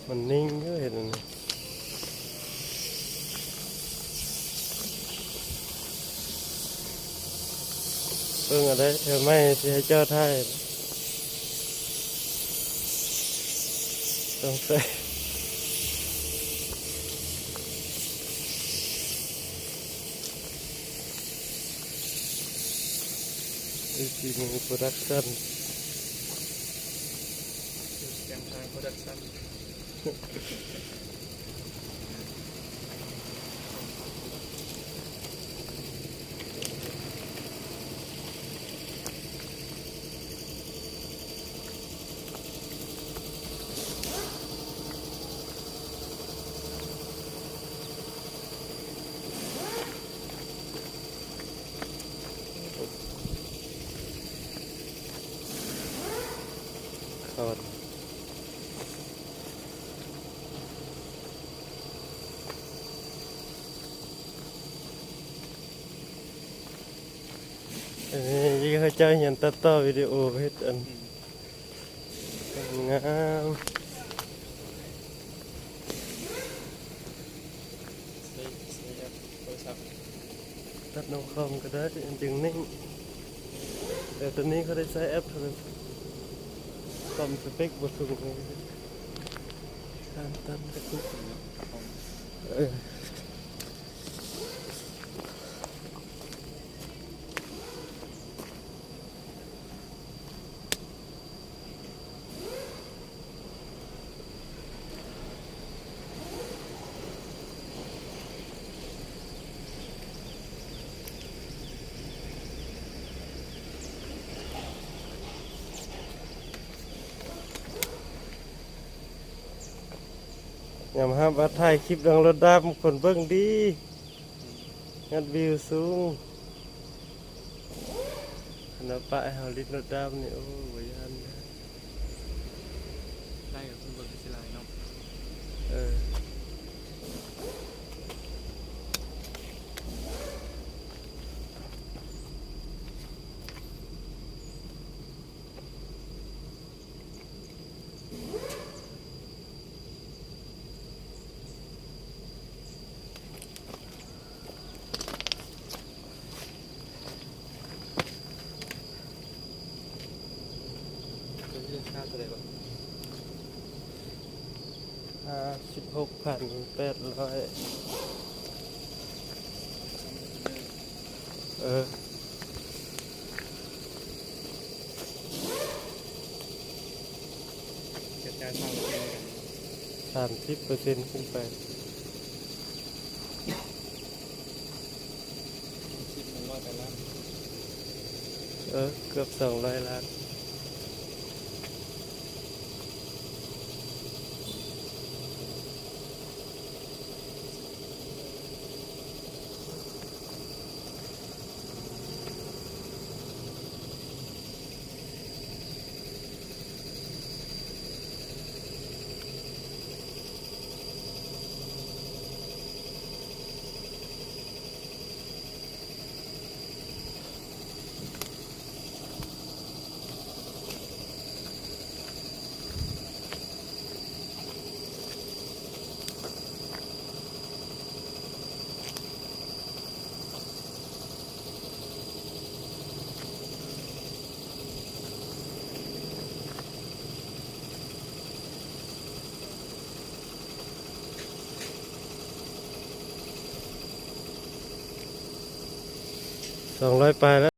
ມັນນິ່ງຢູ່ ເຮັດອັນນີ້. ເບິ່ງເອົາເດີ ແຖວໃໝ່ຊິໃຫ້ເຈົ້າຖ່າຍ ຕ້ອງໃສ່ ເອຊີ ໂປຣດັກຊັນ ແຈມທາງ ໂປຣດັກຊັນ. ເຂົ້າ ເອີ ນີ້ເຂົາເຈົ້າຮຽນຕັດຕໍ່ວິດີໂອ ເຮັດອັນ ອືມ ງາມ. ໃຊ້ ໃຊ້ແອັບໂທລະສັບ ຕັດນຳຄອມກໍໄດ້ ມັນຈຶ່ງນິ່ງ. ແຕ່ຕອນນີ້ເຂົາໄດ້ໃຊ້ແອັບໂທລະສັບ ຄອມສະເປັກບໍ່ສູງເລີຍ ການຕັດກະຕຸກ. ເອີ. ຍອມຮັບວ່າຖ່າຍຄລິບນຳລົດດຳ ຄົນເບິ່ງດີ ຍອດວິວສູງ. ຄັນວ່າປ້າຍເຮົາລິດລົດດຳນີ້ ໂອ້ ບໍ່ຢ້ານເດີ. ໄດ້ ຄົນເບິ່ງຄືຊິຫຼາຍເນາະ. ເອີ. ລາຄາເທົ່າໃດວະ? ຫ້າສິບຫົກພັນແປດຮ້ອຍ. ເອີ ຈະຈ່າຍເທົ່າໃດ? ສາມສິບເປີເຊັນຂຶ້ນໄປ. ສາມສິບ ໜຶ່ງຮ້ອຍແປດລ້ານ. ເອີ ເກືອບສອງຮ້ອຍລ້ານ. ສອງຮ້ອຍປາຍແລ້ວ.